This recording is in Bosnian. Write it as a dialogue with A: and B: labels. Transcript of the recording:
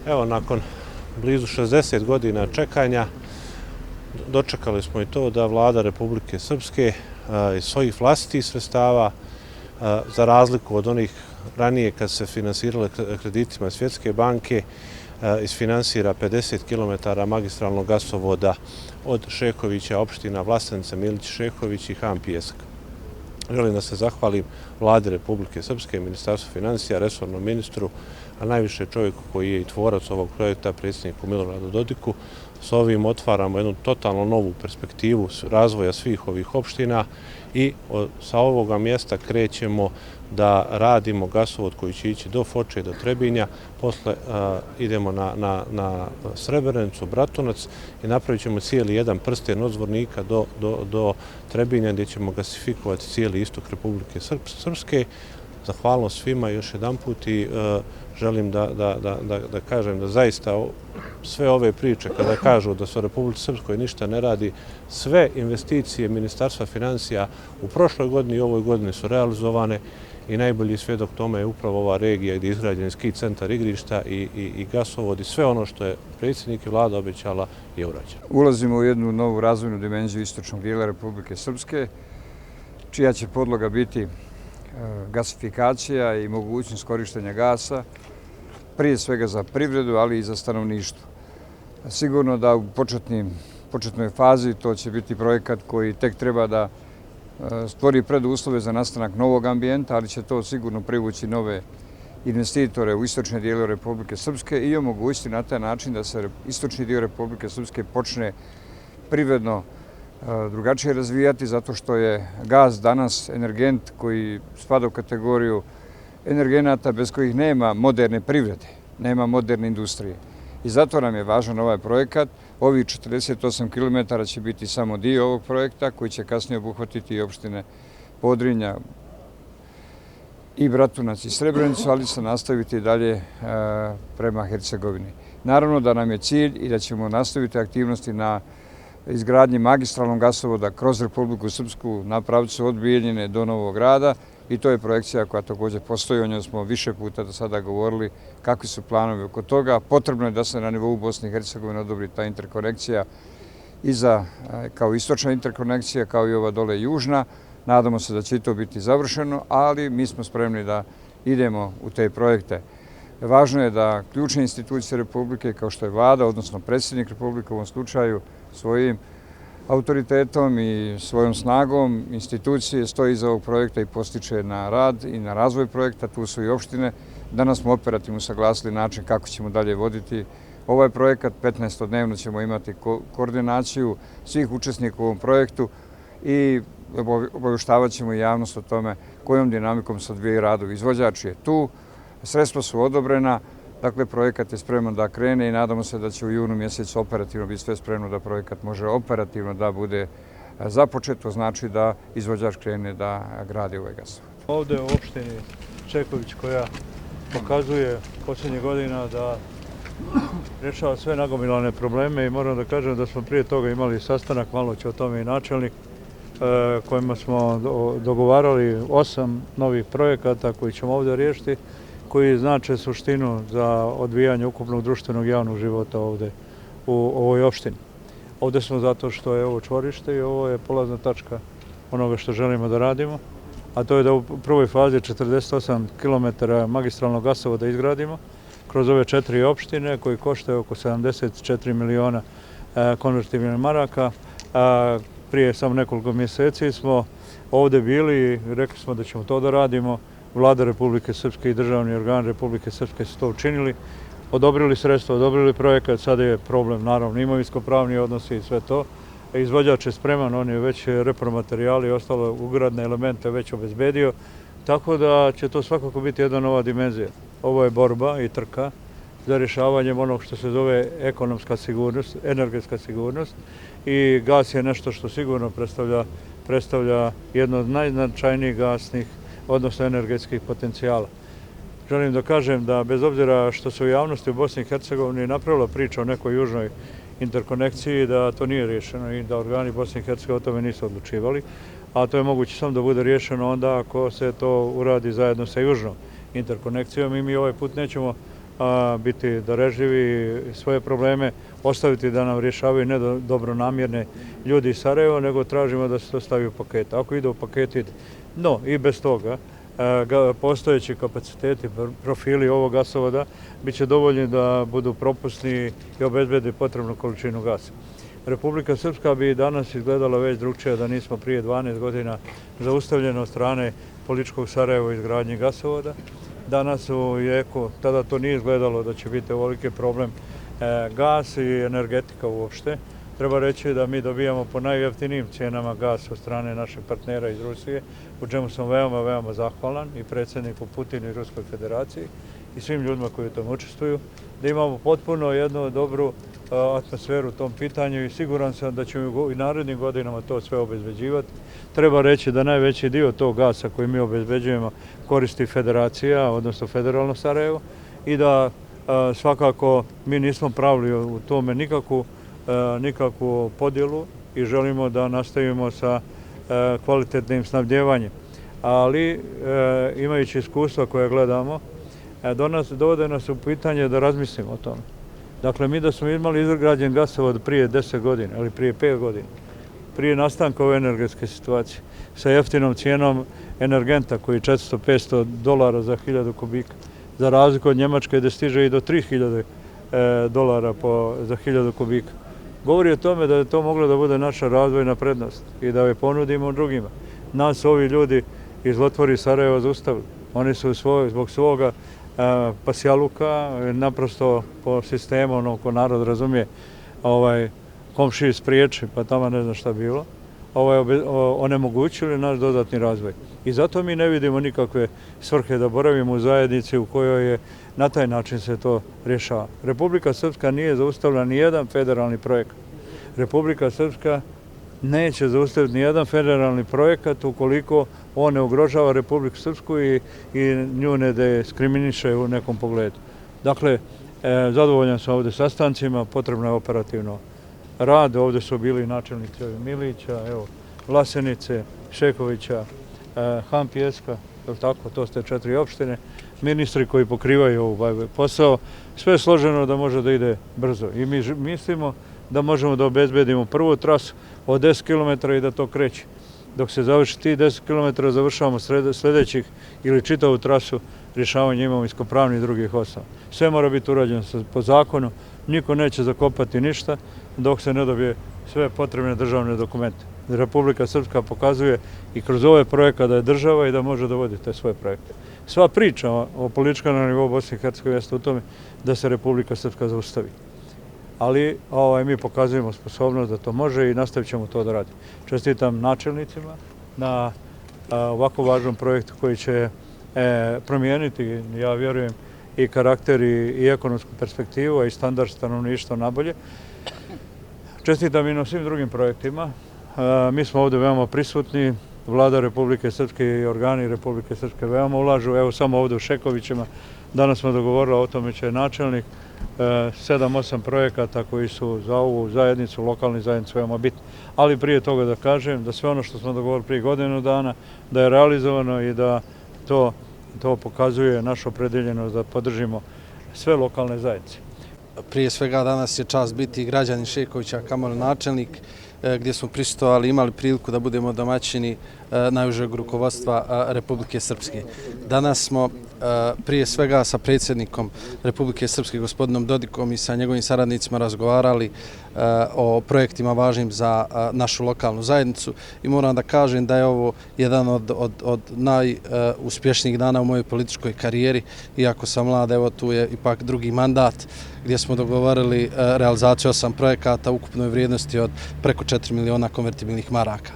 A: Evo, nakon blizu 60 godina čekanja, dočekali smo i to da Vlada Republike Srpske iz svojih vlastitih sredstava, za razliku od onih ranije kad se finansirale kreditima Svjetske banke, isfinansira 50 km magistralnog gasovoda od Šehovića, opština Vlasenica, Milić, Šehović i Han Pijesak. Želim da se zahvalim Vladi Republike Srpske, Ministarstvu financija, resornom ministru, a najviše čovjeku koji je i tvorac ovog projekta, predsjedniku Miloradu Dodiku. S ovim otvaramo jednu totalno novu perspektivu razvoja svih ovih opština i sa ovoga mjesta krećemo da radimo gasovod koji će ići do Foče, do Trebinja, posle idemo na Srebrenicu, Bratunac i napravit ćemo cijeli jedan prsten od Zvornika do Trebinja gdje ćemo gasifikovati cijeli istok Republike Srpske. Zahvalnost svima još jedan put i želim da kažem da zaista sve ove priče kada kažu da se u Republici Srpskoj ništa ne radi, sve investicije Ministarstva financija u prošloj godini i ovoj godini su realizovane i najbolji svjedok tome je upravo ova regija gdje je izgrađen ski centar igrišta i gasovod i sve ono što je predsjednik i vlada obećala je urađeno.
B: Ulazimo u jednu novu razvojnu dimenziju istočnog dijela Republike Srpske, čija će podloga biti gasifikacija i mogućnost korištenja gasa, prije svega za privredu, ali i za stanovništvo. Sigurno da u početnoj fazi to će biti projekat koji tek treba da stvori preduslove za nastanak novog ambijenta, ali će to sigurno privući nove investitore u istočne dijele Republike Srpske i omogućiti na taj način da se istočni dio Republike Srpske počne privredno drugačije razvijati, zato što je gas danas energent koji spada u kategoriju energenata bez kojih nema moderne privrede, nema moderne industrije. I zato nam je važan ovaj projekat. Ovih 48 km će biti samo dio ovog projekta koji će kasnije obuhvatiti i opštine Podrinja i Bratunac i Srebrenicu, ali se nastaviti dalje prema Hercegovini. Naravno da nam je cilj i da ćemo nastaviti aktivnosti na izgradnji magistralnog gasovoda kroz Republiku Srpsku na pravcu od Bijeljine do Novog Grada i to je projekcija koja također postoji, o njoj smo više puta do sada govorili kakvi su planovi oko toga. Potrebno je da se na nivou Bosne i Hercegovine odobri ta interkonekcija kao istočna interkonekcija, kao i ova dole južna. Nadamo se da će to biti završeno, ali mi smo spremni da idemo u te projekte. Važno je da ključne institucije Republike, kao što je vlada, odnosno predsjednik Republike u ovom slučaju, svojim autoritetom i svojom snagom institucije stoji iza ovog projekta i postiče na rad i na razvoj projekta. Tu su i opštine. Danas smo operativno saglasili način kako ćemo dalje voditi ovaj projekat. 15-dnevno ćemo imati koordinaciju svih učesnika u ovom projektu i obavještavat ćemo javnost o tome kojom dinamikom se odvijaju radovi. Izvođač je tu, sredstva su odobrena, dakle projekat je spreman da krene i nadamo se da će u junu mjesecu operativno biti sve spremno da projekat može operativno da bude započet, to znači da izvođač krene da gradi ovaj gasovod.
C: Ovdje u opštini Čeković koja pokazuje posljednjih godina da rješava sve nagomilane probleme i moram da kažem da smo prije toga imali sastanak, malo će o tome i načelnik, kojima smo dogovarali 8 novih projekata koji ćemo ovdje riješiti, koji znače suštinu za odvijanje ukupnog društvenog javnog života ovdje u ovoj opštini. Ovdje smo zato što je ovo čvorište i ovo je polazna tačka onoga što želimo da radimo, a to je da u prvoj fazi 48 km magistralnog gasovoda izgradimo kroz ove 4 opštine koji koštaju oko 74 miliona konvertibilnih maraka. Prije samo nekoliko mjeseci smo ovdje bili i rekli smo da ćemo to da radimo. Vlada Republike Srpske i državni organ Republike Srpske su to učinili, odobrili sredstva, odobrili projekat, sada je problem naravno imovinsko-pravni odnosi i sve to. Izvođač je spreman, on je već repromaterijali i ostalo ugradne elemente već obezbedio, tako da će to svakako biti jedna nova dimenzija. Ovo je borba i trka za rješavanjem onog što se zove ekonomska sigurnost, energetska sigurnost i gas je nešto što sigurno predstavlja jedno od najznačajnijih gasnih odnosno energetskih potencijala. Želim da kažem da bez obzira što se u javnosti u Bosni i Hercegovini napravila priča o nekoj južnoj interkonekciji, da to nije riješeno i da organi Bosne i Hercegovine o tome nisu odlučivali, a to je moguće samo da bude riješeno onda ako se to uradi zajedno sa južnom interkonekcijom i mi ovaj put nećemo biti darežljivi, svoje probleme ostaviti da nam rješavaju ne dobronamjerne ljudi iz Sarajeva, nego tražimo da se to stavi u paket. Ako ide u paketi, no i bez toga, postojeći kapaciteti, profili ovog gasovoda bit će dovoljni da budu propusni i obezbede potrebnu količinu gasa. Republika Srpska bi danas izgledala već drugčije da nismo prije 12 godina zaustavljeni od strane političkog Sarajeva u izgradnji gasovoda. Danas u jeku, tada to nije izgledalo da će biti ovoliki problem gas i energetika uopšte. Treba reći da mi dobijamo po najjeftinijim cijenama gas od strane naših partnera iz Rusije, u čemu sam veoma, veoma zahvalan i predsjedniku Putinu i Ruskoj federaciji i svim ljudima koji u tom učestvuju, da imamo potpuno jednu dobru atmosferu u tom pitanju i siguran sam da ćemo i narednim godinama to sve obezbeđivati. Treba reći da najveći dio tog gasa koji mi obezbeđujemo koristi federacija, odnosno federalno Sarajevo, i da svakako mi nismo pravili u tome nikakvu podjelu i želimo da nastavimo sa kvalitetnim snabdjevanjem. Ali imajući iskustva koje gledamo, dovode nas u pitanje da razmislimo o tome. Dakle, mi da smo imali izgrađen gasovod prije 10 godina ili prije 5 godina, prije nastanka ove energetske situacije, sa jeftinom cijenom energenta koji je $400-500 za 1000 kubika, za razliku od Njemačke gdje stiže i do $3000 za 1000 kubika. Govori o tome da je to moglo da bude naša razvojna prednost i da je ponudimo drugima. Nas ovi ljudi iz Lotvori Sarajeva zaustavili. Oni su zbog svoga pasjaluka, naprosto po sistemu, ono ko narod razumije, komšiji spriječi, pa tamo ne znam šta bilo, onemogućili naš dodatni razvoj. I zato mi ne vidimo nikakve svrhe da boravimo u zajednici u kojoj je na taj način se to rješava. Republika Srpska nije zaustavila ni jedan federalni projekat. Republika Srpska neće zaustaviti ni jedan federalni projekat ukoliko on ne ugrožava Republiku Srpsku i nju ne diskriminiše u nekom pogledu. Dakle, zadovoljan sam ovdje sastancima, potrebno je operativno rad. Ovdje su bili načelnici Milića, Vlasenice, Šekovića, Han Pjeska, to ste 4 opštine, ministri koji pokrivaju ovaj posao. Sve je složeno da može da ide brzo i mi mislimo da možemo da obezbedimo prvu trasu od 10 km i da to kreće. Dok se završi ti 10 km, završavamo sljedećih ili čitavu trasu rješavanja imovinsko-pravnih i drugih osnova. Sve mora biti urađeno po zakonu, niko neće zakopati ništa dok se ne dobije sve potrebne državne dokumente. Republika Srpska pokazuje i kroz ovaj projekat da je država i da može da vodi te svoje projekte. Sva priča o politička na nivou Bosne i Hercegovine jeste u tome da se Republika Srpska zaustavi. Ali mi pokazujemo sposobnost da to može i nastavit ćemo to da radimo. Čestitam načelnicima na ovako važnom projektu koji će promijeniti, ja vjerujem, i karakter i ekonomsku perspektivu, a i standard stanovništva nabolje. Čestitam i na svim drugim projektima. Mi smo ovdje veoma prisutni, Vlada Republike Srpske i organi Republike Srpske veoma ulažu. Evo samo ovdje u Šekovićima, danas smo dogovorili o tome će načelnik 7-8 projekata koji su za ovu zajednicu, lokalni zajednicu veoma bitni. Ali prije toga da kažem da sve ono što smo dogovorili prije godinu dana, da je realizovano i da to pokazuje našu opredeljenost da podržimo sve lokalne zajednice.
D: Prije svega danas je čast biti građanin Šekovića, kamoli načelnik, gdje smo prisustvovali i imali priliku da budemo domaćini najužeg rukovodstva Republike Srpske. Danas smo prije svega sa predsjednikom Republike Srpske, gospodinom Dodikom, i sa njegovim saradnicima razgovarali o projektima važnim za našu lokalnu zajednicu i moram da kažem da je ovo jedan od najuspješnijih dana u mojoj političkoj karijeri, iako sam mlad, evo tu je ipak drugi mandat gdje smo dogovorili realizaciju 8 projekata u ukupnoj vrijednosti od preko 4 miliona konvertibilnih maraka.